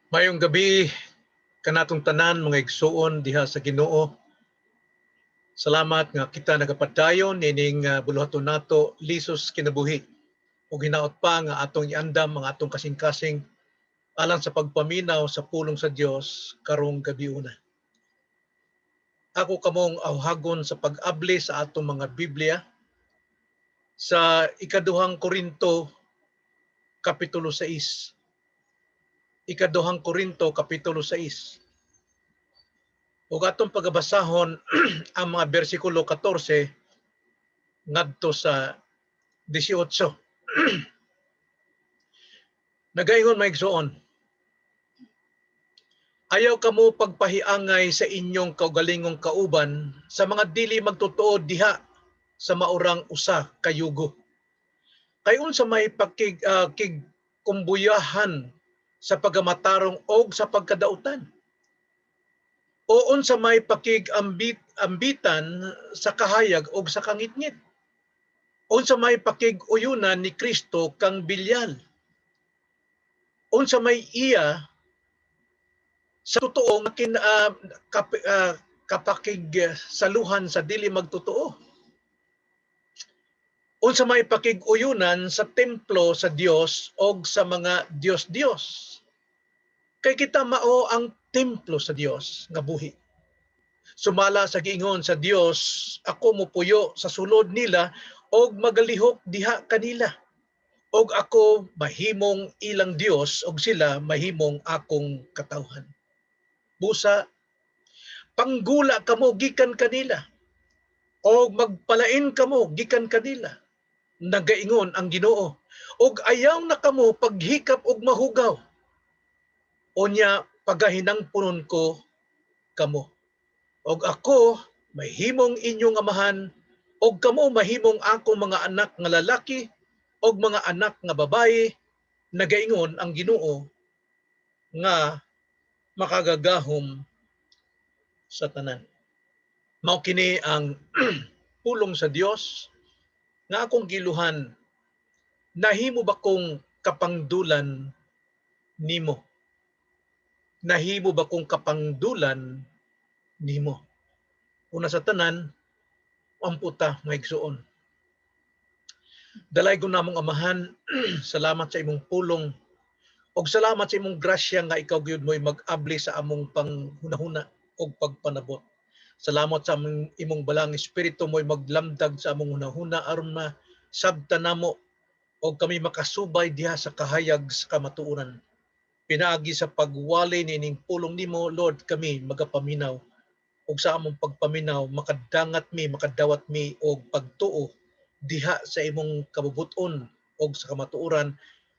Maayong gabii kanatong tanan, mga igsuon diha sa Ginoo. Salamat nga kita nagapadayon nining buluhaton nato, Lisos Kinabuhi. Ug hinaot pa nga atong iandam ang atong kasing-kasing alang sa pagpaminaw sa pulong sa Dios karong gabiuna. Ako kamong awhagon sa pag-abli sa atong mga Biblia sa Ikaduhang Korinto kapitulo 6. Ikaduhang Korinto kapitulo 6. Ug atong pagabasahon ang mga bersikulo 14 ngadto sa 18. Nagaingon, mga igsoon, "Ayaw kamo pagpahiangay sa inyong kaugalingong kauban sa mga dili magtotoo diha sa maurang usa ka yugo. Kay unsa may pakig kig kumbuyahan sa pagkamatarong og sa pagkadautan? O unsa may pakig ambitan sa kahayag og sa kangitngit? Unsa may pakig uyunan ni Kristo kang Belial? Unsa may iya sa totoo nga kapakig saluhan sa dili magtotoo? Unsa may pakig-uyunan sa templo sa Dios og sa mga dios-dios? Kay kita mao ang templo sa Dios nga buhi. Sumala sa giingon sa Dios, 'Ako mopuyo sa sulod nila og magalihok diha kanila. Og ako mahimong ilang Dios og sila mahimong akong katawhan. Busa panggula kamo gikan kanila og magpalain kamo gikan kanila, nagaingon ang Ginoo. Og ayaw na kamo paghikap og mahugaw. Unya pagahinangponon ko kamo. Og ako mahimong inyong amahan og kamo mahimong akong mga anak nga lalaki og mga anak nga babayi, nagaingon ang Ginoo nga makagagahom sa tanan." Mao kini ang pulong sa Dios nga akong giluhan: Nahimo ba kong kapangdulan nimo? Nahimo ba kong kapangdulan nimo? Una sa tanan, ampo ta, mga igsuon. Dalaygon namong Amahan, salamat sa imong pulong og salamat sa imong grasya nga ikaw gyud mo'y mag-abli sa among panghunahuna og pagpanabot. Salamat sa among imong Balaang Espiritu mo'y maglamdag sa among hunahuna aron ma sabta namo og kami makasubay diha sa kahayag sa kamatuoran. Pinaagi sa pagwali nining pulong nimo, Lord, kami magapaminaw ug sa among pagpaminaw makadangat mi, makadawat mi og pagtuo diha sa imong kabubut-on og sa kamatuoran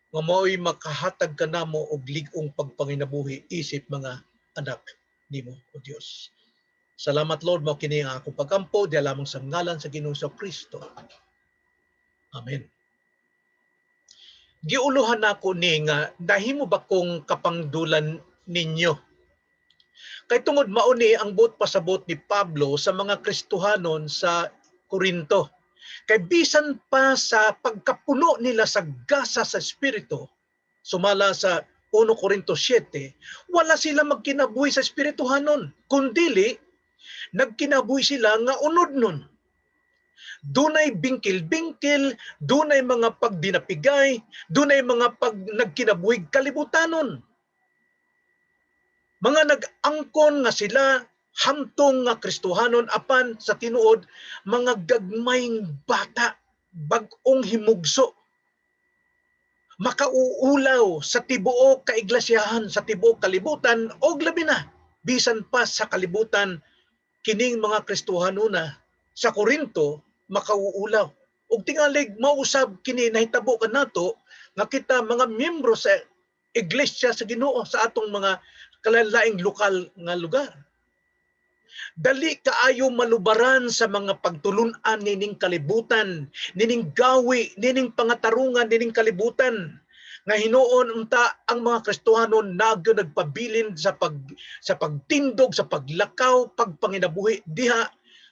nga mao'y makahatag kanamo og lig-ong pagpanginabuhi isip mga anak nimo, O Dios. Salamat, Lord. Mao kini ang akong pagampo diha lamang sa ngalan sa Ginoong Kristo. Amen. Giuluhan nako ni nga nahimo ba kong kapangdulan ninyo? Kay tungod mao ni ang buot pasabot ni Pablo sa mga Kristohanon sa Korinto. Kay bisan pa sa pagkapuno nila sa gasa sa Espiritu, sumala sa 1 Korinto 7, wala sila magkinabuhi sa espirituhanon, kundili nagkinabuhi sila nga unod nun. Dunay bingkil-bingkil, dunay mga pagdinapigay, dunay mga pag nagkinabuhig kalibutanon. Mga nag-angkon nga sila hamtong nga Kristohanon apan sa tinuod mga gagmayng bata, bag-ong himugso. Makauulaw sa tibuok kaiglasyahan, sa tibuok kalibutan og labi na bisan pa sa kalibutan, kining mga Kristohanon na sa Korinto makauulaw. Ug tingalig mausab kini nahitabo kanato nga kita mga miyembro sa iglesia sa Ginoo sa atong mga kalalaing lokal nga lugar. Dali kaayo malubaran sa mga pagtulun-an nining kalibutan, nining gawi, nining pangatarungan nining kalibutan. Nga hinuon unta ang mga Kristohano nagyo nagpabilin sa pagtindog, sa paglakaw, pagpanginabuhi diha.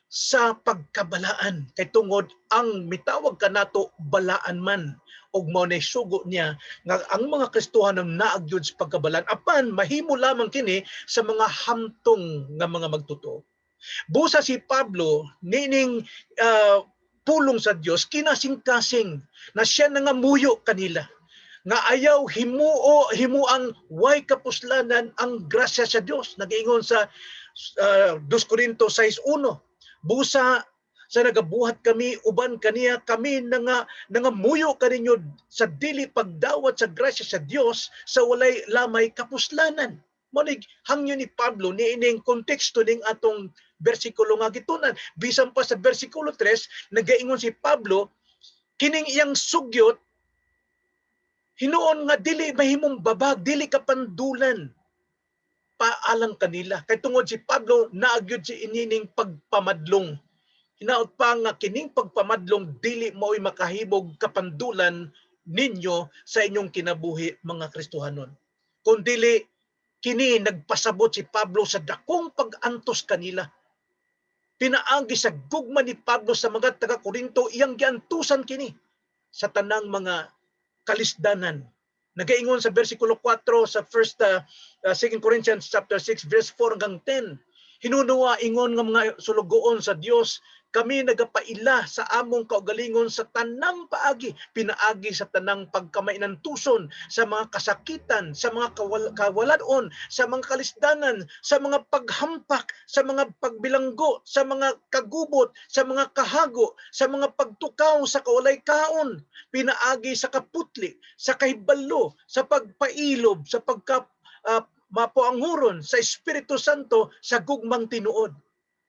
Sa pagkabalaan, kay tungod ang mitawag kanato balaan man, ug mao nay sugo niya nga ang mga Kristohanon naa gyud sa pagkabalaan, apan mahimo lamang kini sa mga hamtong nga mga magtotoo. Busa si Pablo nining pulong sa Dios kinasingkasing na siya nangamuyo kanila nga ayaw himuo himuang way kapuslanan ang grasya sa Dios. Nag-ingon sa 2 Corinto 6:1, "Busa sa nagabuhat kami uban kaniya, kami nangamuyo kaninyo sa dili pagdawat sa grasya sa Dios sa walay lamay kapuslanan." Mao ni hangyo ni Pablo niining konteksto ning atong bersikulo nga gitunan. Bisan pa sa bersikulo 3, nagaingon si Pablo kining iyang sugyot hinuon nga dili mahimong babag, dili kapandulan paalang kanila. Kay tungod si Pablo naa gyud si inining pagpamadlong. Hinaot pa nga kining pagpamadlong dili mao'y makahibog kapandulan ninyo sa inyong kinabuhi, mga Kristohanon. Kung dili kini, nagpasabot si Pablo sa dakong pag-antos kanila. Pinaagi sa gugma ni Pablo sa mga taga-Korinto, iyang giantusan kini sa tanang mga kalisdanan. Nagaingon sa versikulo 4 sa first 2 Corinthians chapter 6 verse 4 hanggang 10. "Hinunua, ingon nga mga sulugoon sa Dios, kami nagapaila sa among kaugalingon sa tanang paagi, pinaagi sa tanang pagkamainantuson, sa mga kasakitan, sa mga kawaladon, sa mga kalisdanan, sa mga paghampak, sa mga pagbilanggo, sa mga kagubot, sa mga kahago, sa mga pagtukaw sa kawalay kaon, pinaagi sa kaputli, sa kahibalo, sa pagpailob, sa pagka mapoanghuron sa Espiritu Santo, sa gugmang tinuod,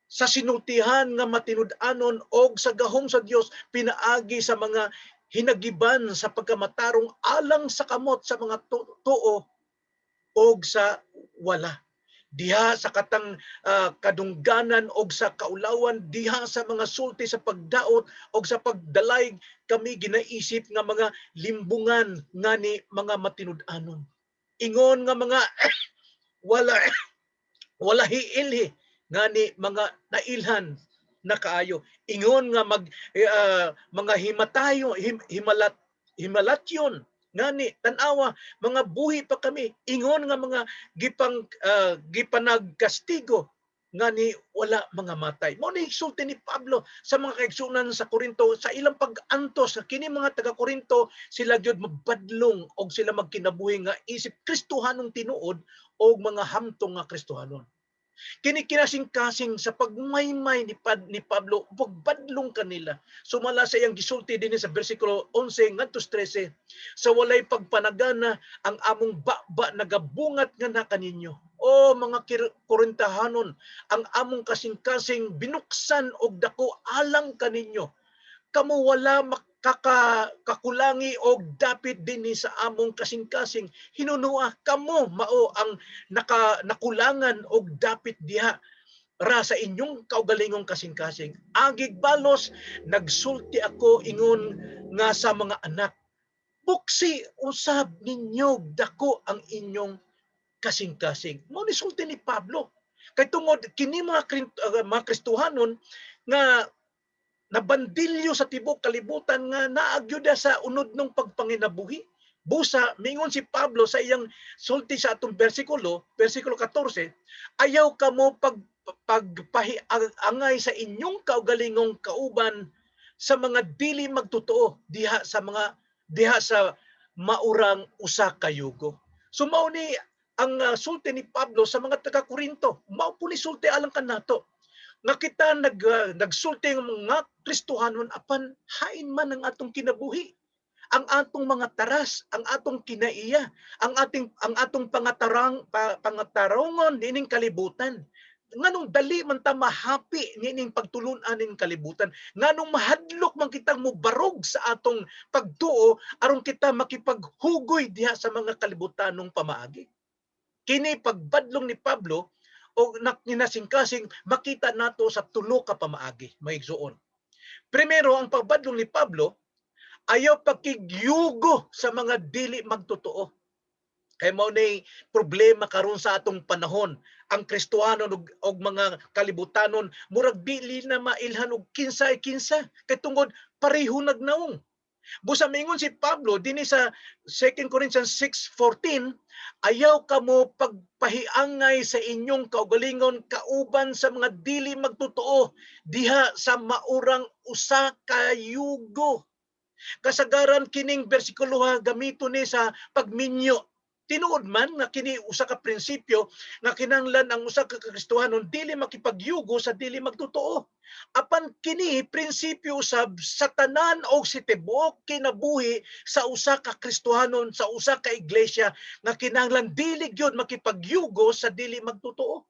sa sinultihan nga matinud-anon og sa gahom sa Dios, pinaagi sa mga hinagiban sa pagkamatarong alang sa kamot sa mga tuo og sa wala, diha sa katang kadungganan og sa kaulawan, diha sa mga sulti sa pagdaot og sa pagdalayg, kami ginaisip nga mga limbungan ngani mga matinud-anon. Ingon nga mga wala hiilhi ngani mga nailhan na kaayo. Ingon nga mga himatayo himalat himalatyon ngani tan-awa, mga buhi pa kami. Ingon nga mga gipanagkastigo ngani wala mga matay." Mao ni sulti ni Pablo sa mga kaigsuonan sa Korinto sa ilang pag-antos, nga kini mga taga Korinto sila gyud magbadlong og sila magkinabuhi nga isip Kristohanong tinuod og mga hamtong nga Kristohanon. Kini kinasing-kasing sa pagmaymay ni Pablo pagbadlong kanila. Sumala sa iyang gisulti dinhi sa bersikulo 11 ngadto 13, "Sa walay pagpanagana, ang among baba nagabungat nga na kaninyo. O mga Korintahanon, ang among kasing-kasing binuksan og dako alang kaninyo. Kamo wala makakakulangi og dapit dinhi sa among kasing-kasing. Hinunua kamo mao ang nakulangan og dapit diha ra sa inyong kaugalingong kasing-kasing. Agig balos, nagsulti ako ingon nga sa mga anak. Buksi usab ninyo dako ang inyong kasing-kasing." Mao ni sulti ni Pablo. Kay tungod kini mga Kristohanon nga nabandilyo sa tibok kalibutan nga naa gyud sa unod ng pagpanginabuhi. Busa mingon si Pablo sa iyang sulti sa atong bersikulo, bersikulo 14, "Ayaw kamo pagpahiangay sa inyong kaugalingong kauban sa mga dili magtotoo diha sa maurang usa ka yugo." So mao ni ang sulti ni Pablo sa mga taga Korinto. Mao po ni sulti alang kanato nga kita nagsulti ng mga Kristohanon, apan hain man ang atong kinabuhi, ang atong mga taras, ang atong kinaiya, ang atong pangatarongon nining kalibutan. Nganong dali man ta mahapi nining pagtulun-an ning kalibutan? Nganong mahadlok man kitang mobarog sa atong pagtuo aron kita makipaghugoy diha sa mga kalibutanong pamaagi? Kini pagbadlong ni Pablo o kinasingkasing makita nato sa tulo ka pamaagi, mga igsuon. Primero, ang pagbadlong ni Pablo, ayaw pakigyugo sa mga dili magtotoo. Kay mao ni problema karon sa atong panahon. Ang Kristohanon og mga kalibutanon murag dili na mailhan og kinsay kinsa kay tungod pareho nagnaong. Busa mingon si Pablo dinhi sa 2 Corinthians 6:14, "Ayaw kamo pagpahiangay sa inyong kaugalingon kauban sa mga dili magtotoo diha sa maurang usa ka yugo." Kasagaran kining bersikulo ha gamito ni sa pagminyo. Tinuod man nga kini usa ka prinsipyo nga kinahanglan ang usa ka Kristohanon dili makipagyugo sa dili magtotoo. Apan kini prinsipyo usab sa tanan og si tibuok kinabuhi sa usa ka Kristohanon, sa usa ka iglesia, nga kinahanglan dili gyud makipagyugo sa dili magtotoo.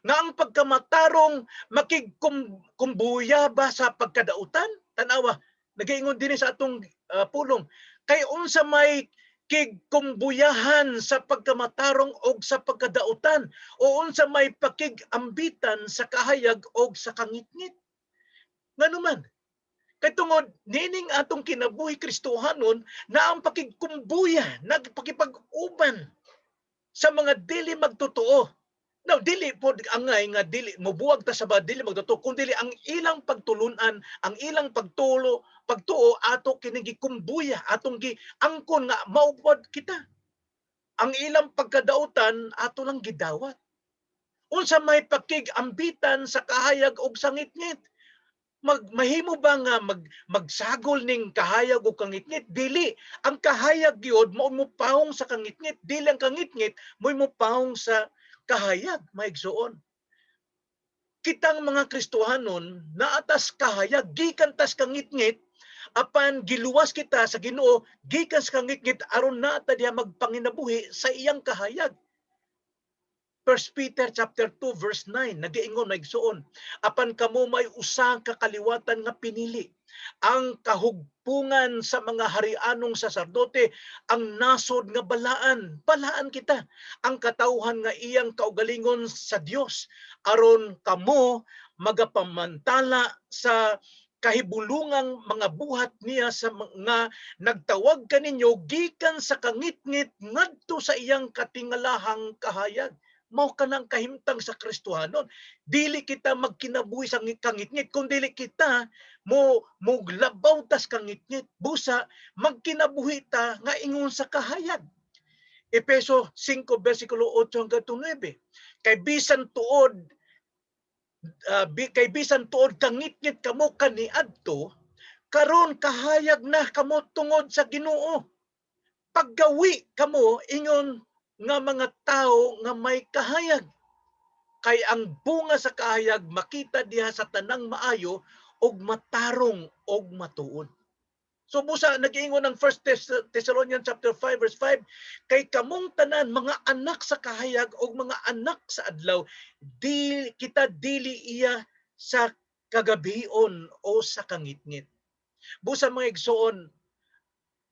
Nga ang pagkamatarong makigkumbuya ba sa pagkadautan? Tanawa, nagaingon dinhi sa atong pulong, kay unsa may kigkumbuyahan sa pagkamatarong og sa pagkadautan, o unsa may pakigambitan sa kahayag og sa kangitngit? Ngano man? Kay tungod nining atong kinabuhi Kristohanon na ang pakigkumbuya, nagpakipag-uban sa mga dili magtotoo. Now, dili po angay nga dili mobuwag ta sa ba dili magtotoo, kun dili ang ilang pagtulunan, ang ilang pagtulo, pagtuo ato kini gikumbuya, atong giangkon nga maupod kita. Ang ilang pagkadautan ato lang gidawat. Unsa may pakigambitan sa kahayag og sa ngitngit? Mahimo ba nga magsagol ning kahayag o kangitngit? Dili. Ang kahayag gyud mao mopahong sa kangitngit. Dili ang kangitngit mo'y mopahong sa kahayag, maigsuon. Kitang mga Kristohanon naatas kahayag gikan tas kangitngit, apan giluwas kita sa Ginoo gikan sa kangitngit aron naa ta diha magpanginabuhi sa iyang kahayag. 1 Peter chapter 2 verse 9 nagiingon, maigsuon, "Apan kamo may usa ka kaliwatan nga pinili, ang kahugpungan sa mga harianong saserdote, ang nasod nga balaan." Balaan kita, ang katawhan nga iyang kaugalingon sa Dios, aron kamo magapamantala sa kahibulungang mga buhat niya sa mga nagtawag kaninyo gikan sa kangitngit ngadto sa iyang katingalahang kahayag. Mao kanang kahimtang sa Kristohanon. Dili kita magkinabuhi sa kangitngit, kun dili kita mo muglabaw tas kangitngit. Busa magkinabuhi ta nga ingon sa kahayag. Epeso 5 versikulo 8 hanggang 9. Kay bisan tuod kangitngit kamo kaniadto, karon kahayag na kamo tungod sa Ginoo. Paggawi kamo ingon nga mga tao nga may kahayag. Kay ang bunga sa kahayag makita diha sa tanang maayo ug matarong ug matuod. So busa nag-iingon ng 1 Thessalonians chapter 5 verse 5, kay kamong tanan mga anak sa kahayag ug mga anak sa adlaw, di kita dili iya sa kagabion o sa kangitngit. Busa, mga igsoon,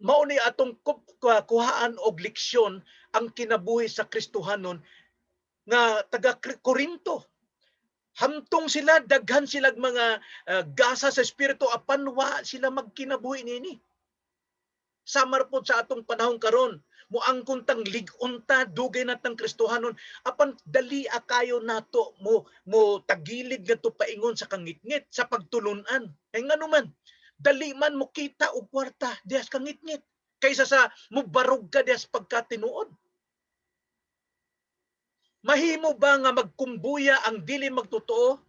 mao ni atong kuhaan og leksyon ang kinabuhi sa Kristohanon nga taga Corinto. Hamtong sila daghan silag mga gasa sa espiritu, apan wa sila magkinabuhi nini. Samar pod sa atong panahon karon, moangkon tang lig-on ta, dugay na tang Kristohanon, apan dali kayo nato mo mo tagilid ngadto paingon sa kangitngit sa pagtulunan. Kay ngano man, dali man mo kita og kwarta diha sa kangitngit kaysa sa mubarog ka diha sa pagkatinuod. Mahimo ba nga magkumbuya ang dili magtotoo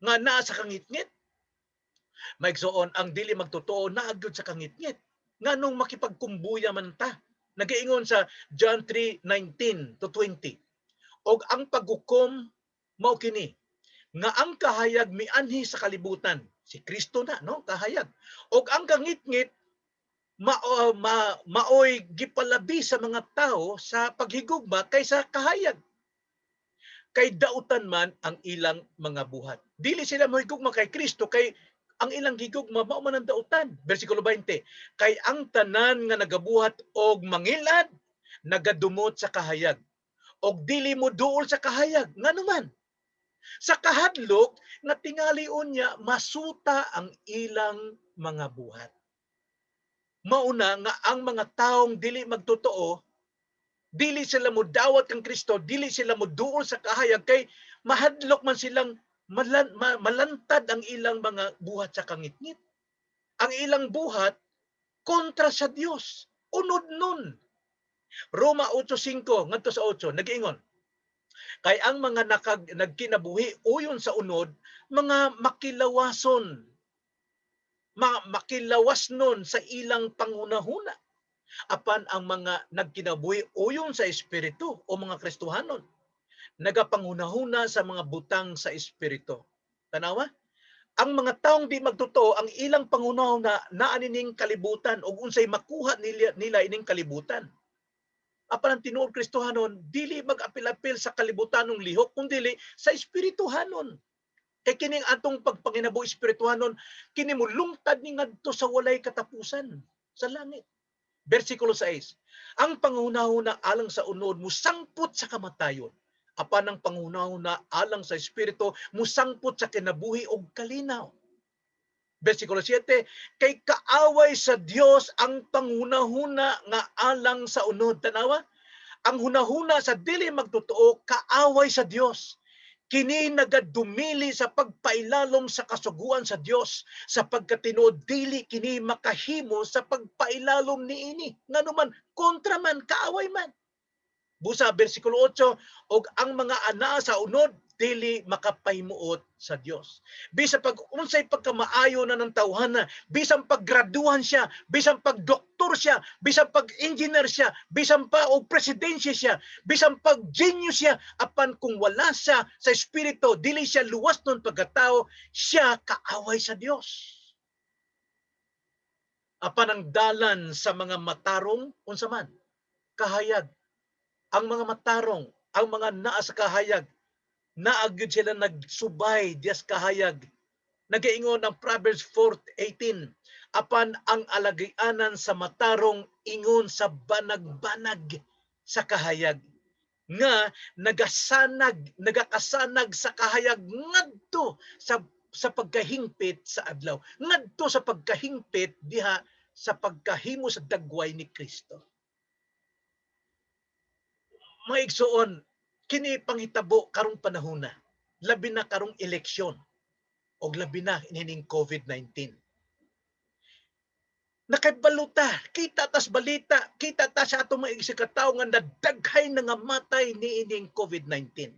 nga naa sa kangitngit? Maigsoon, ang dili magtotoo naa gyud sa kangitngit. Nganong makipagkumbuya man ta? Nagaingon sa John 3:19 to 20, "Og ang paghukom mao kini, nga ang kahayag mianhi sa kalibutan." Si Kristo na, no? Kahayag. "Og ang kangitngit maoy gipalabi sa mga tao sa paghigugma kaysa kahayag. Kay dautan man ang ilang mga buhat." Dili sila mohigugma kay Kristo kay ang ilang gigugma mao man ang dautan. Bersikulo 20, "Kay ang tanan nga nagabuhat og mangilad nagadumot sa kahayag og dili mo duol sa kahayag, ngano man sa kahadlok nga tingali unya masuta ang ilang mga buhat." Mauna nga ang mga taong dili magtotoo Dili sila mo dawat kang Kristo, dili sila mo duol sa kahayag kay mahadlok man silang malantad ang ilang mga buhat sa kangitngit. Ang ilang buhat kontra sa Dios. Unod nun. Roma 8:5 ngadto sa 8 nag-ingon. Kay ang mga nagkinabuhi uyon sa unod, mga makilawason, makilawas nun sa ilang panghunahuna. Apan ang mga nagkinabuhi uyon sa espiritu o mga Kristohanon, nagapanghunahuna sa mga butang sa espiritu. Tanawa? Ang mga taong di magtotoo, ang ilang panghunahuna naa nining kalibutan ug unsay makuha nila ining kalibutan. Apan ang tinuod Kristohanon dili mag-apil-apil sa kalibutanong lihok kundili sa espirituhanon. Kay kining atong pagpanginabuhi espirituhanon, kini molungtad ni ngadto sa walay katapusan sa langit. Versikulo 6. Ang panghunahuna alang sa unod musangpot sa kamatayon. Apan ang panghunahuna alang sa espiritu musangpot sa kinabuhi og kalinaw. Versikulo 7, kay kaaway sa Dios ang panghunahuna nga alang sa unod. Tanawa? Ang hunahuna sa dili magtotoo, kaaway sa Dios. Kini nagadumili sa pagpailalom sa kasuguan sa Dios sapagkat tinuod dili kini makahimo sa pagpailalom niini. Ngano man, kontra man, kaaway man. Busa versikulo 8, og ang mga anaa sa unod dili makapahimuot sa Dios. Bisan pag unsay pagkamaayo na ng tawhana, bisan paggraduhan siya, bisan pagdoktor siya, bisan pag-engineer siya, bisan pa og presidensya siya, bisan pag genius siya, apan kung wala siya sa espiritu, dili siya luwas nun pagkatao, siya kaaway sa Dios. Apan ang dalan sa mga matarong, unsa man? Kahayag. Ang mga matarong, ang mga naa sa kahayag, naa gyud sila nagsubay dias kahayag. Nagaingon ang Proverbs 4:18, apan ang alagianan sa matarong ingon sa banag-banag sa kahayag nga nagasanag, nagakasanag sa kahayag ngadto sa pagkahingpit sa adlaw, ngadto sa pagkahingpit diha sa pagkahimo sa dagway ni Kristo. Mga igsuon, kini panghitabo karong panahona, labi na karong eleksyon og labi na ining COVID-19. Nakabaluta, kita tas balita, kita ta sa atong mga igsikatawo nga nadaghay na nga matay niining COVID-19.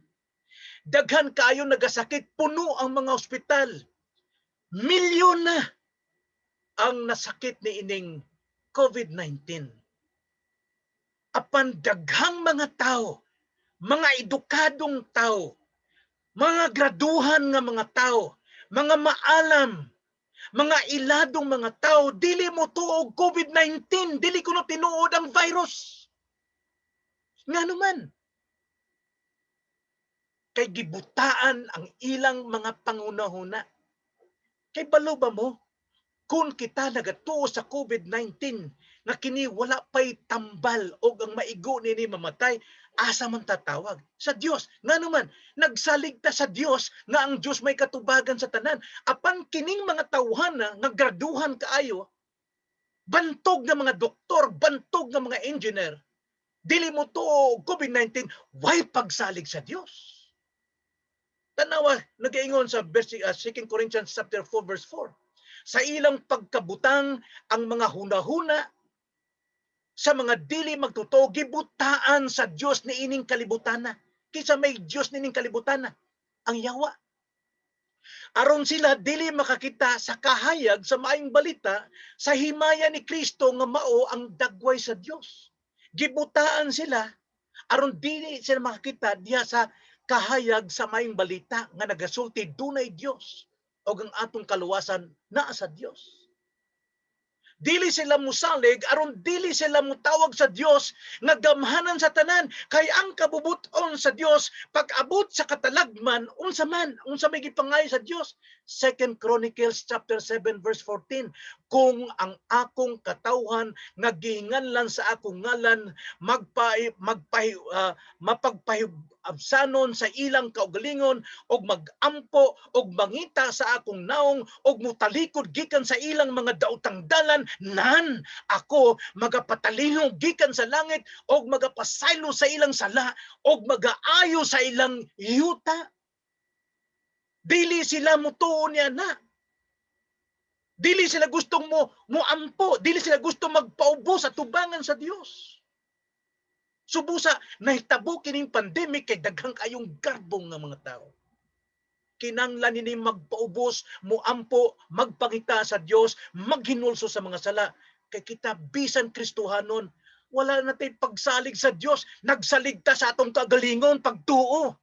Daghan kaayo nagasakit, puno ang mga ospital. Milyon na ang nasakit niining COVID-19. Apan daghang mga tao, mga edukadong tao, mga graduhan nga mga tao, mga maalam, mga iladong mga tao, dili mo tuog COVID-19, dili kuno tinuod ang virus. Ngano man? Kay gibutaan ang ilang mga pangunahuna. Kay balo ba mo, kung kita nagatuo sa COVID-19 nga kini wala pay tambal o ang maigo nini mamatay, asa man tatawag? Sa Dios. Ngano man, nagsalig ta sa Dios nga ang Dios may katubagan sa tanan. Apan kining mga tawhana nga graduhan kaayo, bantog nga mga doktor, bantog nga mga engineer, dili mo tuo COVID-19, way pagsalig sa Dios. Tanawa, nagaingon sa verse, 2 Corinthians chapter 4 verse 4. Sa ilang pagkabutang ang mga hunahuna sa mga dili magtotoo gibutaan sa Dios niining kalibutana. Kinsa may Dios niining kalibutana? Ang yawa. Aron sila dili makakita sa kahayag sa maayong balita sa himaya ni Kristo nga mao ang dagway sa Dios. Gibutaan sila aron dili sila makakita diha sa kahayag sa maayong balita nga nagasulti dunay Dios og ang atong kaluwasan naa sa Dios. Dili sila musalig aron dili sila mutawag sa Dios nga gamhanan sa tanan, kay ang kabubut-on sa Dios pag-abot sa katalagman, unsa man, unsa may gipangayo sa Dios? 2 Chronicles chapter 7 verse 14, kung ang akong katawhan nga gihinganlan sa akong ngalan magpa magpa mapagpahi absanon sa ilang kaugalingon og magampo og mangita sa akong naong og mutalikod gikan sa ilang mga daotang dalan, nan ako magapatalino gikan sa langit og magapasaylo sa ilang sala og magaayo sa ilang yuta. Dili sila mutuo niya na. Dili sila gustong mo moampo, dili sila gusto magpaubos sa tubangan sa Dios. Subusa nahitabo kining pandemic kay daghang kayong garbong nga mga tao. Kinanglan ini magpaubos, moampo, magpangita sa Dios, maghinulso sa mga sala. Kay kita bisan Kristohanon, wala na tay pagsalig sa Dios, nagsalig ta sa atong kagalingon pagtuo.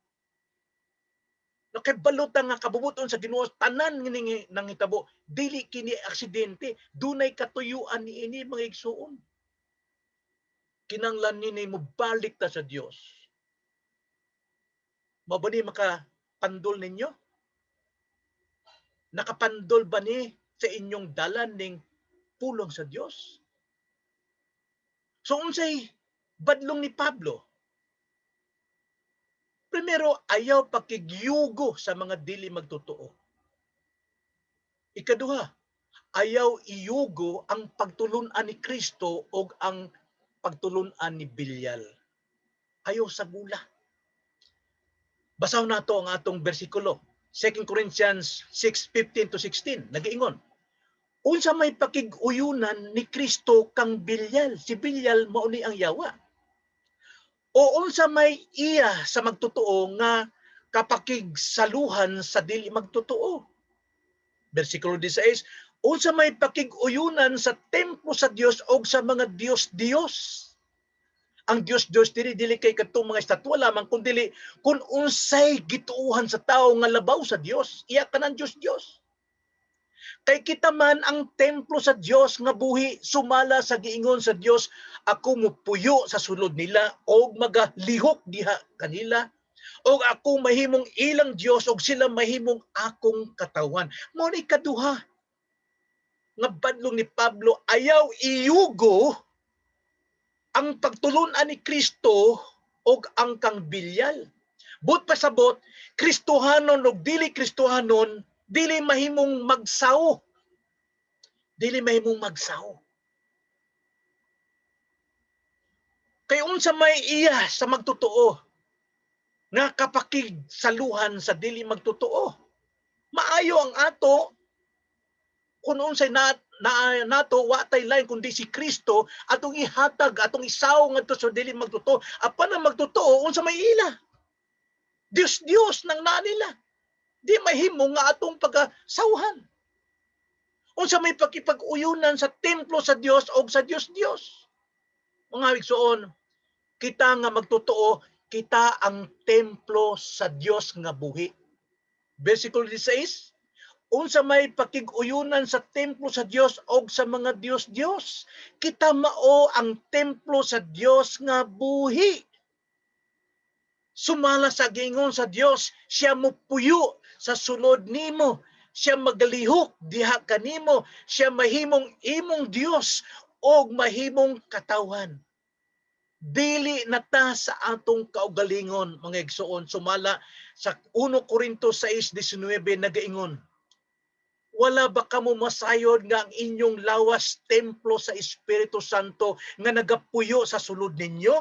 Nakibalo ta nga kabubuton sa Ginoo tanan ngini nangitabo, dili kini aksidente, dunay katuyuan niini, mga igsuon. Kinanglan nini mobalik ta sa Dios. Mao ba ni makapandol ninyo? Nakapandol ba ni sa inyong dalan ning pulong sa Dios? So unsay badlong ni Pablo? Primero, ayaw pakigyugo sa mga dili magtotoo. Ikaduha, ayaw iyugo ang pagtulunan ni Kristo o ang pagtulunan ni Belial. Ayaw sa gula. Basahon nato ang atong bersikulo. 2 Corinthians 6:15 to 16, nagaingon. Unsa may pakig-uyunan ni Kristo kang Belial? Si Belial mao ni ang yawa. O unsa may iya sa magtotoo nga kapakigsaluhan sa dili magtotoo? Bersikulo 16, unsa may pakig-uyunan sa templo sa Dios og sa mga dios-dios? Ang dios-dios diri dili kay kadtong mga estatwa lamang, kun dili kun unsay gituohan sa tawo nga labaw sa Dios, iya kanang dios-dios. Kay kita man ang templo sa Dios nga buhi, sumala sa giingon sa Dios, "Ako mupuyo sa sulod nila og magalihok diha kanila, og ako mahimong ilang Dios og sila mahimong akong katawhan." Mao ni kaduha nga badlong ni Pablo: ayaw iyugo ang pagtulunan ni Kristo og ang kang Belial. But pasabot, Kristohanon og dili Kristohanon, dili mahimong magsaw. Dili mahimong magsaw. Kay unsa may iya sa magtotoo nga kapakig saluhan sa dili magtotoo? Maayo ang ato kung unsay na, na nato, wa tay lain kundi si Kristo atong ihatag, atong isaw ngadto sa dili magtotoo. Apan ang magtotoo, unsa may ila? Dios Dios nang naa nila. Di mahimo nga atong pagkasawhan. Unsa may pakipag-uyunan sa templo sa Dios o sa Dios Dios? Mga igsoon, kita nga magtotoo, kita ang templo sa Dios nga buhi. Versikulo 16, unsa may pakig-uyunan sa templo sa Dios og sa mga dios-dios? Kita mao ang templo sa Dios nga buhi. Sumala sa gingon sa Dios, siya mupuyo sa sulod nimo, siya magalihok diha kanimo, siya mahimong imong Dios og mahimong katawhan. Dili na ta sa atong kaugalingon, mga igsoon, sumala sa 1 Corinto 6:19, nagaingon, "Wala ba kamo masayod nga ang inyong lawas templo sa Espiritu Santo nga nagapuyo sa sulod ninyo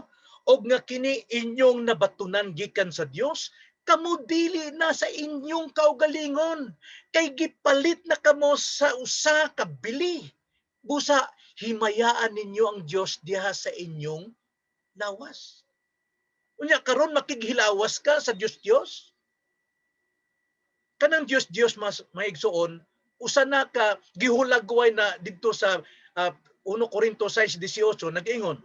og nga kini inyong nabatunan gikan sa Dios? Kamo dili na sa inyong kaugalingon kay gipalit na kamo sa usa ka bili. Busa himayaan ninyo ang Dios diha sa inyong lawas." Unya karon makighilawas ka sa Dios Dios? Kanang Dios Dios, mas maigsuon, usa na ka gihulagway na didto sa 1 Corinto 6:18, nag-ingon,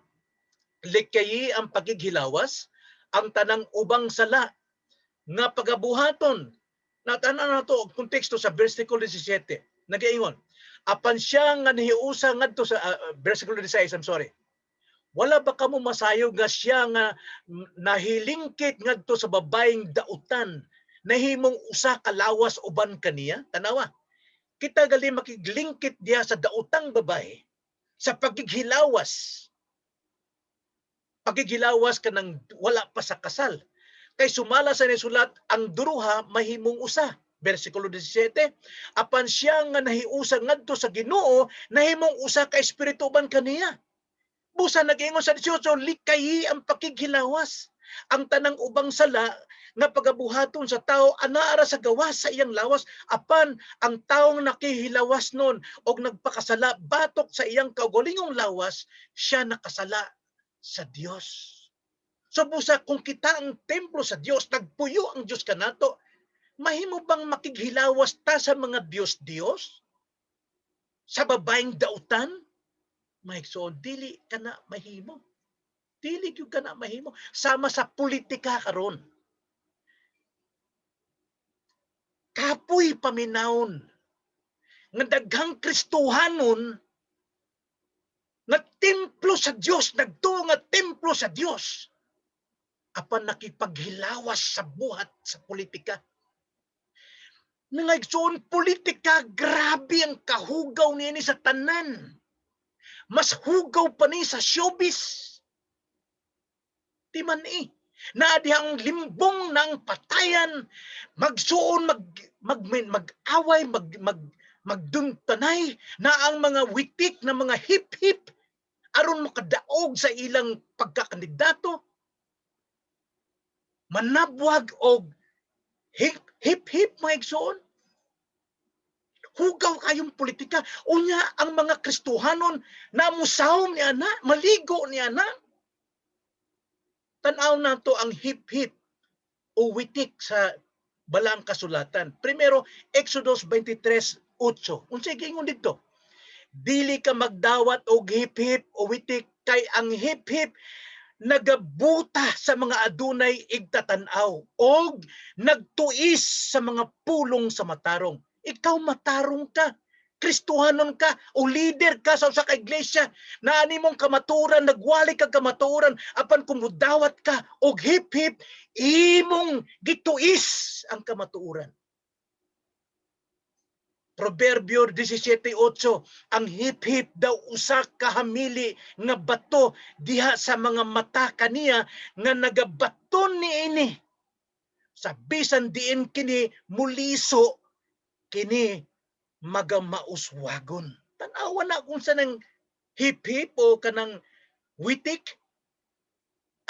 "Likayi ang pagighilawas ang tanang ubang sala nga pagabuhaton." Natanan nato ang konteksto sa versikulo 17. Nag-ingon, apan siya nga nahiusa ngadto sa versikulo 16, I'm sorry. "Wala ba kamo masayod nga siya nga nahilingkit ngadto sa babayeng dautan nahimong usa ka lawas uban kaniya?" Tanawa. Kita gali makiglingkit diha sa daotang babae sa pagighilawas. Pagighilawas kanang wala pa sa kasal. Kay sumala sa nisulat, ang duruha mahimong usa. Versikulo 17, apan siya nga nahiusa ngadto sa Ginoo, nahimong usa ka espiritu uban kaniya. Busa nag-ingon sa 18, likayi ang pakighilawas. Ang tanang ubang sala nga pagabuhaton sa tao anaa ra sa gawas sa iyang lawas, apan ang taong nakihilawas nun og nagpakasala batok sa iyang kaugalingong lawas, siya nakasala sa Dios. So busa kung kita ang templo sa Dios, nagpuyo ang Dios kanato, mahimo bang makighilawas ta sa mga Dios-Dios? Sa babaeng dautan? Mga igsoon, dili ka na mahimo. Dili gyud ka na mahimo. Sama sa politika karon. Kapoy paminawon nga daghang Kristohanon nga templo sa Dios, nagtuo nga templo sa Dios, apan nakipaghilawas sa buhat sa politika. Mga igsoon, politika, grabe ang kahugaw niini sa tanan. Mas hugaw pa ni sa showbiz. Di man eh. Naa dihang limbong ng patayan, magsuon, mag-away, magduntanay, na ang mga witik na mga hip-hip aron makadaog sa ilang pagkakandidato. Manabwag og hip hip hip, mga igsoon. Hugaw kayong politika. Unya ang mga Kristohanon na musawom ni ana, maligo ni ana. Tan-aw nato ang hip-hip o witik sa Balaang Kasulatan. Primero, Exodus 23:8. Unsay giingon didto? Dili ka magdawat og hip-hip o witik, kay ang hip-hip nagabuta sa mga adunay igtatanaw og nagtuis sa mga pulong sa matarong. Ikaw matarong ka, Kristohanon ka o leader ka sa usa ka iglesia, na ani mong kamatuoran, nagwali ka kamatuoran, apan kung mudawat ka og hip-hip, imong gituis ang kamatuoran. Proverbio 17:8, ang hip-hip daw usa ka hamili nga bato diha sa mga mata kaniya nga nagabaton niini. Sa bisan diin kini muliso, kini magamauswagon. Tan-awa na kung sa nang hip-hip o kanang witik,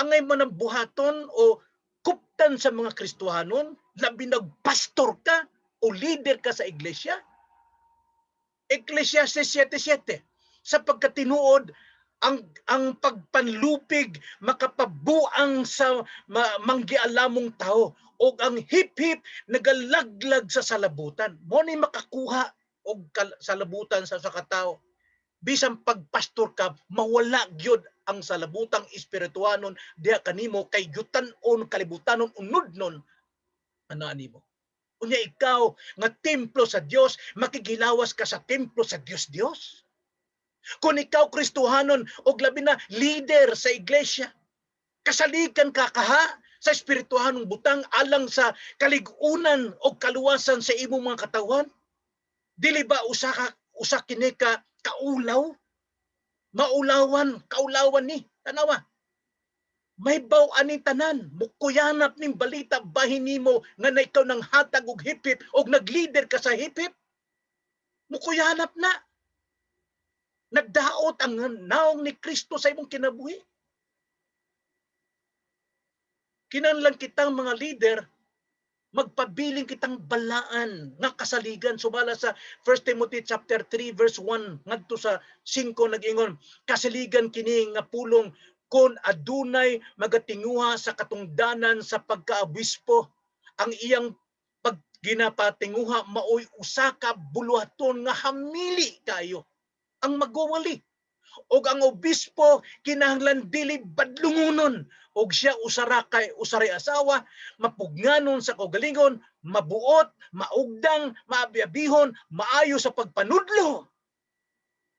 angay man ang buhaton o kuptan sa mga Kristohanon, labi nagpastor ka o leader ka sa iglesia. Ecclesiastes 7:7, sa pagkatinuod ang pagpanlupig makapabuang sa manggialamong tao, og ang hip-hip nagalaglag sa salabutan. Mo ni makakuha og salabutan sa katao. Bisan pagpastor ka, mawala gyud ang salabutang espirituanon diha kanimo, kay yutan-on kalibutanon unodnon ana nimo. Unya ikaw nga templo sa Dios, makighilawas ka sa templo sa Dios Dios. Kung ikaw Kristohanon og labi na leader sa iglesia, kasalikan ka kaha sa espirituhanong butang alang sa kalig-unan o kaluwasan sa imong mga katawan. Dili ba usa kini ka kaulaw? Maulawan, kaulawan ni. Tanawa. May baw ani tanan, mukuyanap ning balita bahin nimo nga na ikaw nang hatag og hip-hip og nag-leader ka sa hip-hip. Mukuyanap na. Nagdaot ang naong ni Kristo sa imong kinabuhi. Kinahanglan kitang mga leader, magpabiling kitang balaan nga kasaligan sumala sa 1 Timothy chapter 3 verse 1 ngadto sa 5. Nag-ingon, kasaligan kini nga pulong kon adunay magatinguha sa katungdanan sa pagkaobispo, ang iyang pag ginapatinguha maoy usa ka buluhaton nga hamili kayo ang magwawali, og ang obispo kinahanglan dili badlungonon, og siya usara kay usaray asawa, mapugnganon sa kaugalingon, mabuot, maugdang, maabiabihon, maayo sa pagpanudlo,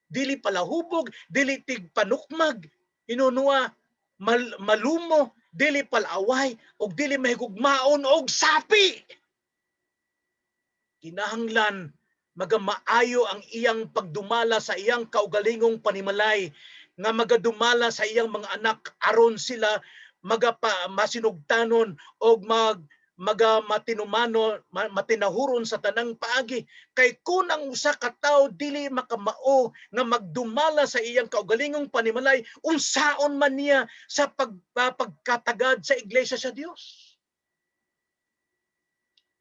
dili palahubog, dili tigpanukmag, inunua malumo, dili palaway, og dili mahigugmaon og sapi. Kinahanglan magamaayo ang iyang pagdumala sa iyang kaugalingong panimalay, nga magadumala sa iyang mga anak aron sila magapa masinugtanon og maga matinumano matinahuron sa tanang paagi, kay kun ang usa ka tawo dili makamao nga magdumala sa iyang kaugalingong panimalay, unsaon man niya sa pagkatagad sa iglesia sa Dios?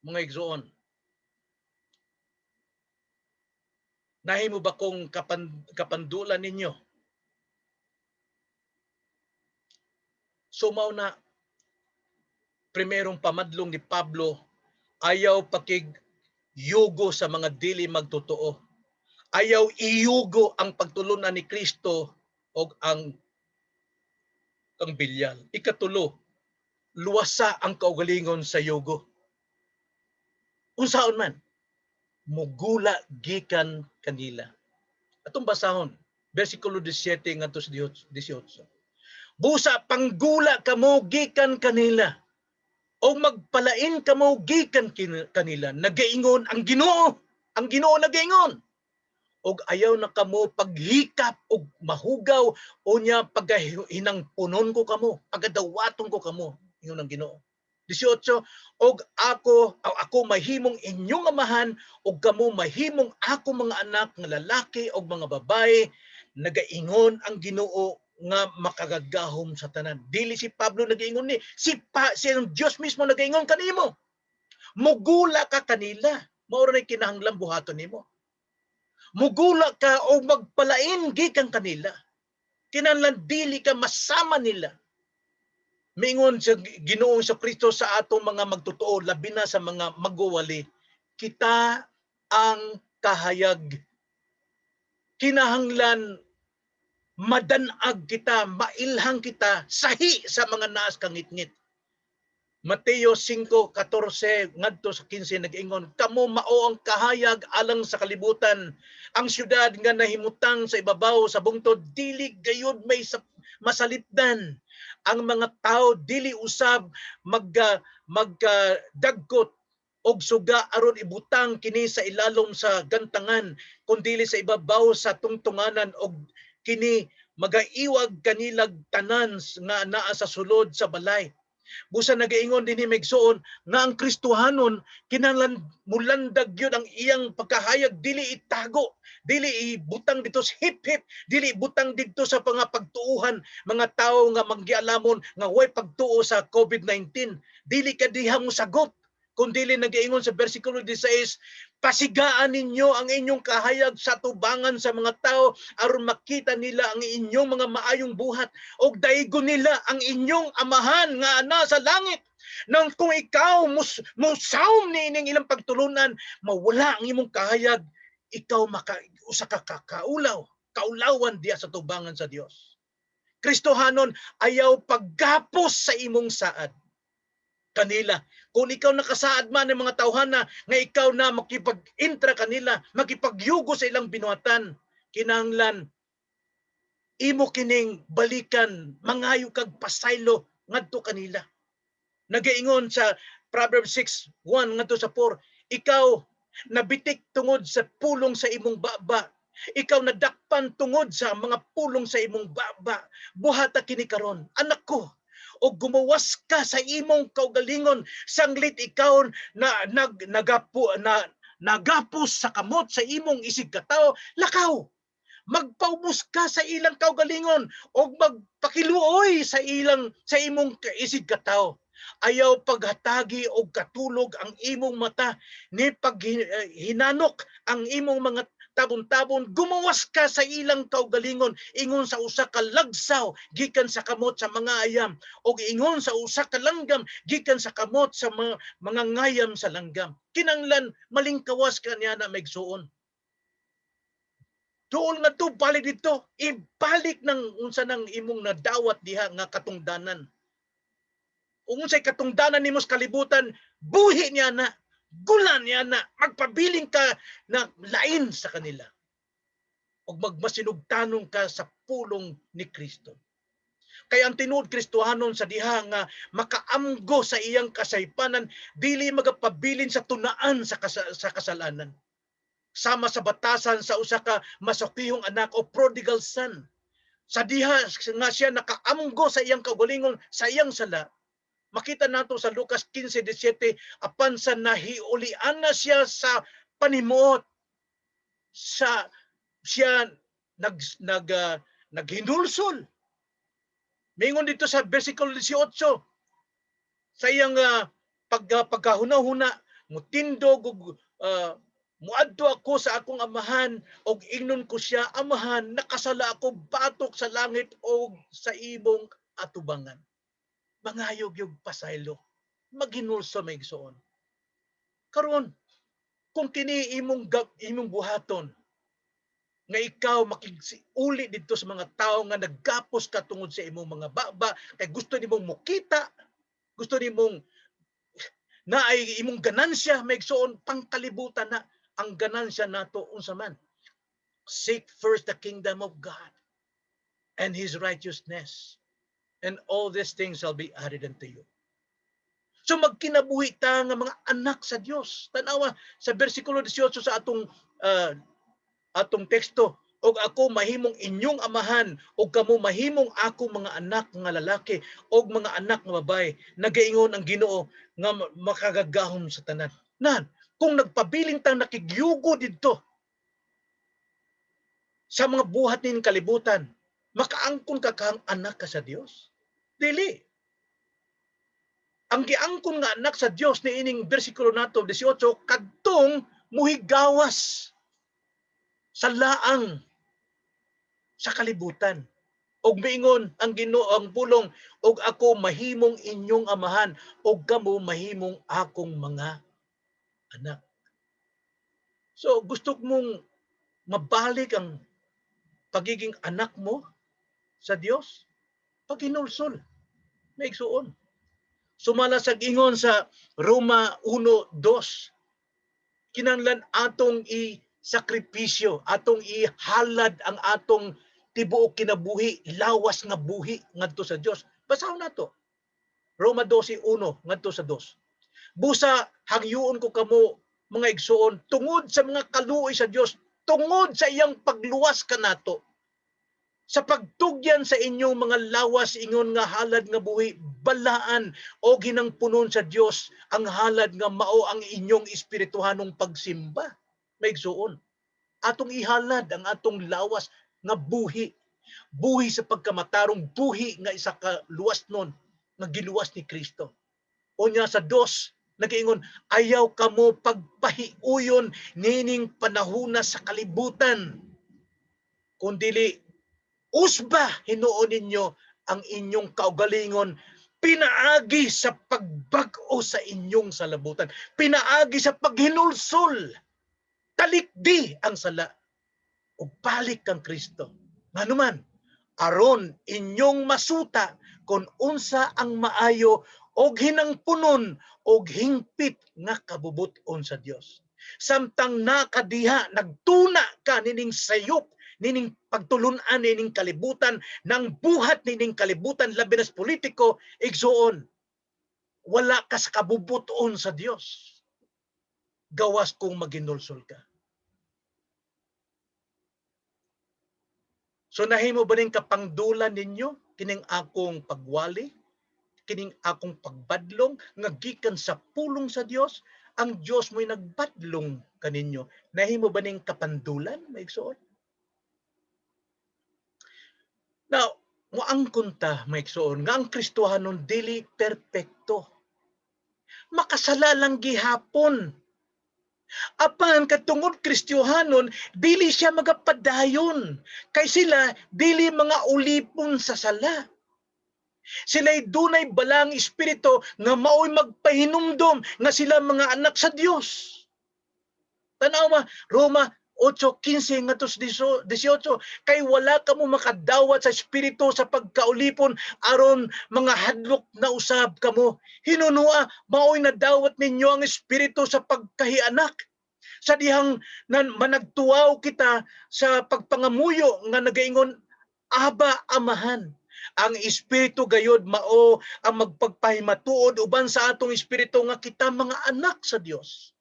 Mga igsoon, nahimo ba kong kapandulan ninyo? So mao na primerong pamadlong ni Pablo, ayaw pakig yugo sa mga dili magtotoo. Ayaw iyugo ang pagtulunan ni Kristo og ang bilyal. Ikatulo, luwasa ang kaugalingon sa yugo. Unsaon man, mugula gikan kanila. Atong basahon, versikulo 17 ngadto sa 18. Busa panggula kamo gikan kanila o magpalain kamo gikan kanila. Nagaingon ang Ginoo, ang Ginoo nagaingon. Og ayaw na kamo paghikap og mahugaw, unya pagahinangpunon ko kamo, pagadawaton ko kamo, ingon ang Ginoo. 18, og ako mahimong inyong amahan og kamo mahimong ako mga anak nga lalaki og mga babae, nagaingon ang Ginoo nga makagagahom sa tanan. Dili si Pablo nagaingon ni, si ang Dios mismo nagaingon kanimo. Mugula ka kanila, mao ra kinahanglan buhaton nimo. Mugula ka o magpalain gikan kanila. Kinahanglan dili ka masama nila. Mingon sa Ginoong sa Kristo sa atong mga magtotoo, labi na sa mga magwawali, kita ang kahayag. Kinahanglan madanag kita, mailhang kita, sahi sa mga naas kangitngit. Mateo 5:14 ngadto sa 15 nag-ingon, "Kamo mao ang kahayag alang sa kalibutan. Ang syudad nga nahimutang sa ibabaw sa bungtod dili gayud may masalipdan. Ang mga tao dili usab magdagkot og suga aron ibutang kini sa ilalom sa gantangan, kundili sa ibabaw sa tungtunganan, og kini magaiwag kanilag tanan nga naa sa sulod sa balay." Busa nagaingon dinhi, migsuon, nga ang Kristohanon kinahanglan mulandag gyud ang iyang pagkahayag, dili itago, dili ibutang dito sa hip-hip, dili ibutang didto sa mga pagtuuhan, mga tawo nga manggialamon nga way pagtuo sa COVID-19. Dili ka diha mo sagot, kung dili nagaingon sa versikulo 16, "Pasigaan ninyo ang inyong kahayag sa tubangan sa mga tao aron makita nila ang inyong mga maayong buhat og daigon nila ang inyong amahan nga ana sa langit." Nang kung ikaw musawom ni ining ilang pagtulunan, mawala ang imong kahayag, ikaw maka usa ka kaulaw, kaulawan diya sa tubangan sa Dios. Kristohanon, ayaw paggapos sa imong saad kanila. Kung ikaw nakasaad man ng mga tawhana nga ikaw na makipag-intra kanila, makipagyugo sa ilang binuhatan, kinahanglan imo kining balikan, mangayo kag pasaylo ngadto kanila. Nagaingon sa Proverbs 6:1 ngadto sa 4, "Ikaw nabitik tungod sa pulong sa imong baba. Ikaw nadakpan tungod sa mga pulong sa imong baba. Buhata kini karon, anak ko, o gumawas ka sa imong kaugalingon sanglit ikaw na nag nagapu na nagapos sa kamot sa imong isig katawo. Lakaw, magpaubos ka sa ilang kaugalingon og magpakiluoy sa imong isig katawo. Ayaw paghatagi og katulog ang imong mata ni paghinanok ang imong mga tabon-tabon. Gumawas ka sa ilang kaugalingon ingon sa usa ka lagsaw gikan sa kamot sa mga ayam og ingon sa usa ka langgam gikan sa kamot sa mga ngayam sa langgam." Kinanglan malingkawas ka niya na maigsuon. Duol nga to, balik dito, ibalik ng unsa nang imong nadawat diha nga katungdanan. Ung unsay katungdanan nimo sa kalibutan, buhi niya na, gula niya na, magpabiling ka na lain sa kanila. Og magmasinugtanon ka sa pulong ni Kristo. Kaya ang tinuod Kristohanon sa diha nga makaamgo sa iyang kasaypanan, dili magapabilin sa tunaan sa kasalanan. Sama sa batasan sa usa ka masokihong anak o prodigal son. Sa diha nga siya nakaamgo sa iyang kaugalingon, sa iyang sala, makita nato sa Lucas 15:17, apan sa nahiulian na siya sa panimuot, sa siya nag nag naghinulsol. Mingon dito sa versikulo 18, sa iyang pagkahuna-huna, mutindog og muadto ako sa akong amahan og ingnon ko siya, "Amahan, nakasala ako batok sa langit og sa imong atubangan." Mangayog yung pasaylo, maghinulsol, mga igsoon. Karon, kung kini imong buhaton nga ikaw makigsiuli didto sa mga tawo nga naggapos ka tungod sa imong mga baba kay gusto nimong mukita, gusto nimong naay imong ganansya, mga igsoon, pangkalibutan na. Ang ganansya nato, unsa man? Seek first the kingdom of God and His righteousness, and all these things shall be added unto you. So magkinabuhi ta nga mga anak sa Dios. Tanawa sa bersikulo 18 sa atong teksto, "Og ako mahimong inyong amahan og kamo mahimong akong mga anak nga lalaki og mga anak nga babae, nagaingon ang Ginoo nga makagagahom sa tanan." Nan, kung nagpabilin tang nakigyugo didto sa mga buhat ning kalibutan, makaangkon ka kang anak ka sa Dios? Dili. Ang giangkon nga anak sa Dios ni ining bersikulo nato 18, kadtong muhigawas sa laang sa kalibutan. Og miingon ang Ginoo, ang pulong, "Og ako mahimong inyong amahan og kamo mahimong akong mga anak." So gusto mong mabalik ang pagiging anak mo sa Dios? Paghinulsol, mga igsuon. Sumala sa ingon sa Roma 1:2, kinanglan atong i-sakripisyo, atong ihalad ang atong tibuok kinabuhi, lawas nga buhi ngadto sa Dios. Basahon nato. Roma 12:1 ngadto sa 2. "Busa hangyoon ko kamo, mga igsuon, tungod sa mga kaluoy sa Dios, tungod sa iyang pagluwas kanato, sa pagtugyan sa inyong mga lawas ingon nga halad nga buhi, balaan o ginangpunon sa Dios, ang halad nga mao ang inyong espirituhanong pagsimba." Mga igsuon, atong ihalad ang atong lawas nga buhi, buhi sa pagkamatarong, buhi nga isa ka luwas nun nga giluwas ni Kristo. Unya sa 2, nagaingon, "Ayaw kamo pagpahiuyon nining panahuna sa kalibutan, kundili usba hinuon ninyo ang inyong kaugalingon pinaagi sa pagbag-o sa inyong salabutan," pinaagi sa paghinulsol. Talikdi ang sala ug balik kang Kristo. Nganuman, "aron inyong masuta kung unsa ang maayo og hinangpunon og hingpit nga kabubut-on sa Dios. Samtang nakadiha, nagtuna ka nining sayop nining pagtulunan nining kalibutan, ng buhat nining kalibutan, labi na sa politiko, igsuon, wala ka sa kabubuton sa Dios gawas kung maginulsol ka. So nahimo ba ning kapangdulan ninyo kining akong pagwali, kining akong pagbadlong nga gikan sa pulong sa Dios? Ang Dios mo'y nagbadlong kaninyo. Nahimo ba ning kapandulan, mga igsoon? Now, moangkon ta, mga igsoon, nga ang Kristohanon dili perpekto. Makasala lang gihapon. Apan katungod Kristohanon, dili siya magapadayon. Kay sila dili mga ulipon sa sala. Sila'y dunay balang espiritu nga mao'y magpahinumdom nga sila mga anak sa Dios. Tanaw ma, Roma 8:15 ngadto sa 18, "Kay wala kamo makadawat sa espiritu sa pagkaulipon aron mga hadlok na usab kamo. Hinunua mao'y nadawat ninyo ang espiritu sa pagkahianak. Sa dihang nan managtuwaw kita sa pagpangamuyo nga nagaingon, 'Aba, Amahan.' Ang espiritu gayod mao ang magpagpahimatuod uban sa atong espiritu nga kita mga anak sa Dios."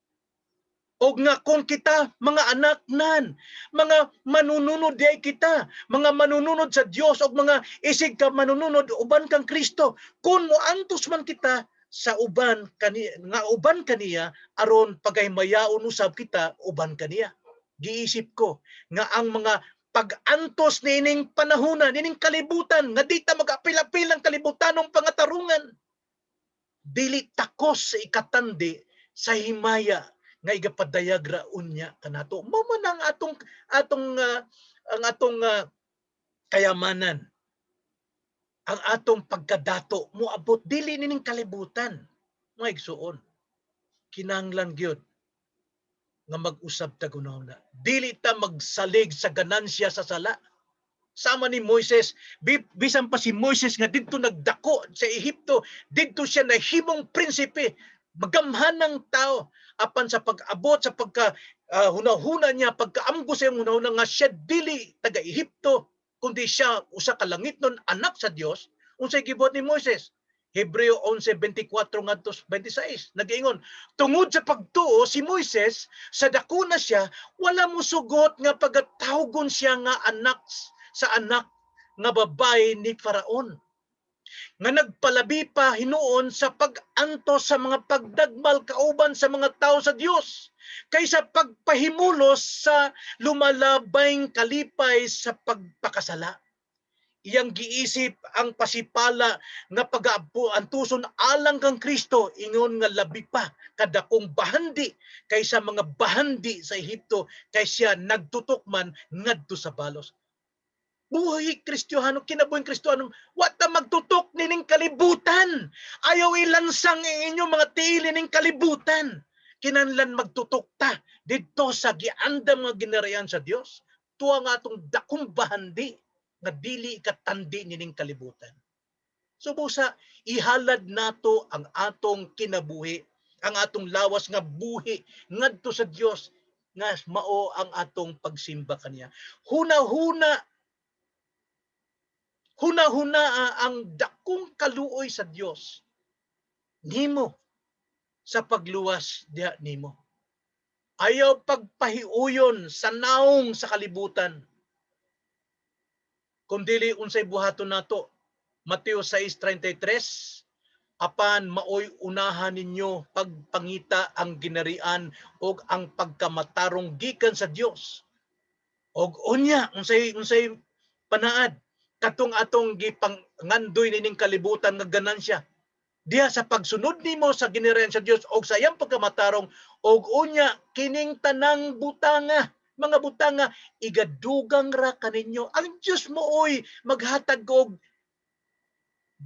Og nga kung kita mga anak nan, mga manununod diay kita, mga manununod sa Dios og mga isig ka manununod uban kang Kristo, kung moantos man kita sa uban kani nga uban kaniya aron pagaymayaon usab kita uban kaniya. Giisip ko nga ang mga pag-antos niining panahonan, niining kalibutan, nga di ta mag-apil-apil ang kalibutanong pangatarungan, dili takos sa ikatandi sa himaya nga igapadayag ra unya kanato. Mao man ang atong atong ang atong kayamanan, ang atong pagkadato moabot dili nining kalibutan. Mga igsuon, kinahanglan gyud nga mag-usab ta na. Dili ta magsalig sa ganansya sa sala. Sama ni Moises, bisan pa si Moises nga didto nagdako sa Ehipto, didto siya nahimong prinsipe, magamhan ng tao, apan sa pag-abot sa pagka hunahuna niya, pagkaamgo sa iyang hunahuna nga siya dili taga Ehipto, kundi siya usa ka langitnon anak sa Dios, unsay gibuhat ni Moises? Hebreo 11:24 ngadto 26 nagaingon, tungod sa pagtuo si Moises sa dako na siya, wala mo sugot nga pagatawgon siya nga anak sa anak nga babae ni Faraon, nga nagpalabi pa hinuon sa pag-antos sa mga pagdagmal kauban sa mga tao sa Dios kaysa pagpahimulos sa lumalabayng kalipay sa pagpakasala. Iyang giisip ang pasipala nga pag-antuson alang kang Kristo, ingon nga labi pa kadakong bahandi kaysa mga bahandi sa Ehipto, kay siya nagtutok man ngadto sa balos. Buhay Kristiyano, kinabuhing Kristiyano, wa ta magtutok nining kalibutan. Ayaw ilansang ang inyong mga tiil ning kalibutan. Kinahanglan magtutok ta didto sa giandam nga ginarayan sa Dios. Tuwa nga atong dakong bahandi nga dili katandi nining kalibutan. So busa, ihalad nato ang atong kinabuhi, ang atong lawas nga buhi ngadto sa Dios nga mao ang atong pagsimba kaniya. Huna-huna huna-huna ang dakong kaluoy sa Dios nimo sa pagluwas diha nimo. Ayaw pagpahiuyon sa naong sa kalibutan. Kung dili, unsay buhaton nato? Mateo 6:33, apan maoy unahan ninyo pagpangita ang ginarian og ang pagkamatarong gikan sa Dios. Og unya unsay panaad katong atong gipangandoy nining kalibutan nga ganansya diha sa pagsunod nimo sa ginarian sa Dios og sa iyang pagkamatarong, og unya kining tanang butanga, mga butanga, igadugang ra kaninyo. Ang Dios mo oy maghatag og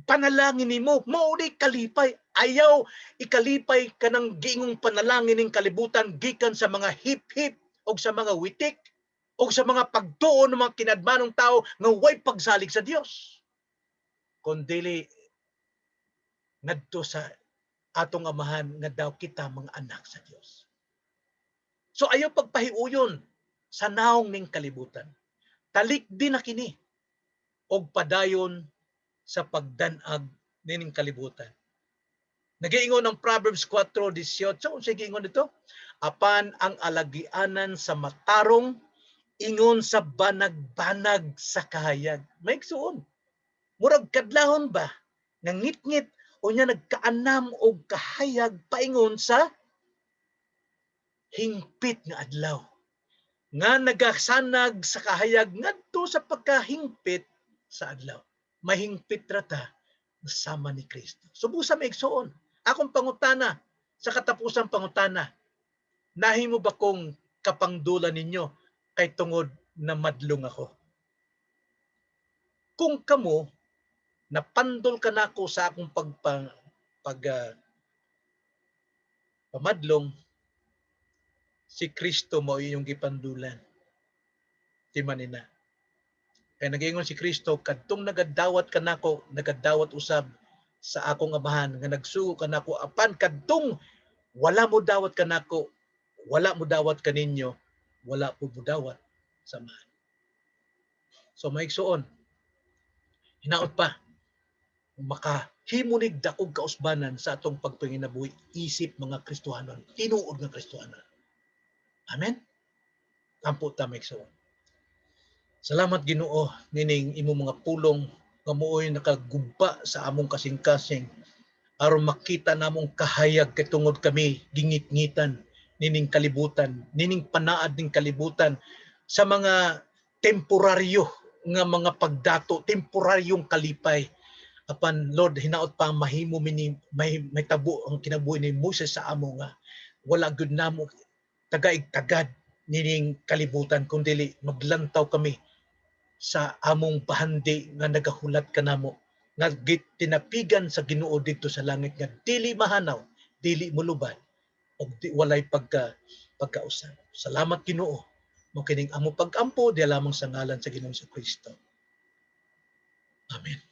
panalangin nimo, mao ni kalipay. Ayaw ikalipay kanang giingong panalangin ning kalibutan gikan sa mga hip-hip og sa mga witik o sa mga pagtuo ng mga kinadmanong tao nga way pagsalig sa Dios, kundili ngadto sa atong Amahan nga daw kita mga anak sa Dios. So ayaw pagpahiuyon sa naong ning kalibutan. Talikdi na kini og padayon sa pagdanag nining kalibutan. Nagiingon ang Proverbs 4:18, unsay giingon dito? Apan ang alagianan sa matarong ingon sa banag-banag sa kahayag. May igsuon. Murag kadlahon ba nga ngit-ngit, unya nagkaanam og kahayag paingon sa hingpit nga adlaw, nga nagasanag sa kahayag ngadto sa pagkahingpit sa adlaw. Mahingpit ra ta sama ni Kristo. Subusa, may igsuon. Akong pangutana, sa katapusang pangutana, nahimo ba kong kapangdula ninyo kay tungod na madlong ako? Kung kamo napandol kanako sa akong pagpa, pag pamadlong, si Kristo mao iyong gipandulan. Di man ina. Kaya nag-ingon si Kristo, kadtong nagadawat kanako, nagadawat usab sa akong Amahan nga nagsugo kanako, apan kadtong wala mo dawat kanako, wala mo dawat kaninyo, wala po mo dawat sa Amahan. So maigsuon, hinaot pa makahimo nig dakog kausbanan sa atong pagpanginabuhi isip mga Kristohanon, tinuod nga Kristohanon. Amen. Ampo ta, mga igsoon. Salamat, Ginoo, nining imong mga pulong nga maoy nakaguba sa among kasing-kasing aron makita namong kahayag kay tungod kami gingit-ngitan nining kalibutan, nining panaad ning kalibutan sa mga temporaryo nga mga pagdato, temporaryong kalipay. Apan Lord, hinaot pa mahimo mini may tabo ang kinabuhi ni Moses sa amo nga wala gud namo tagaig tagad nining kalibutan kundili maglantaw kami sa among bahandi nga nagahulat kanamo nga tinapigan sa Ginoo didto sa langit nga dili mahanaw, dili mulubad og di, walay pagkausab. Salamat, Ginoo. Mao kining amo pag-ampo diha lamang sa ngalan sa Ginoong Kristo. Amen.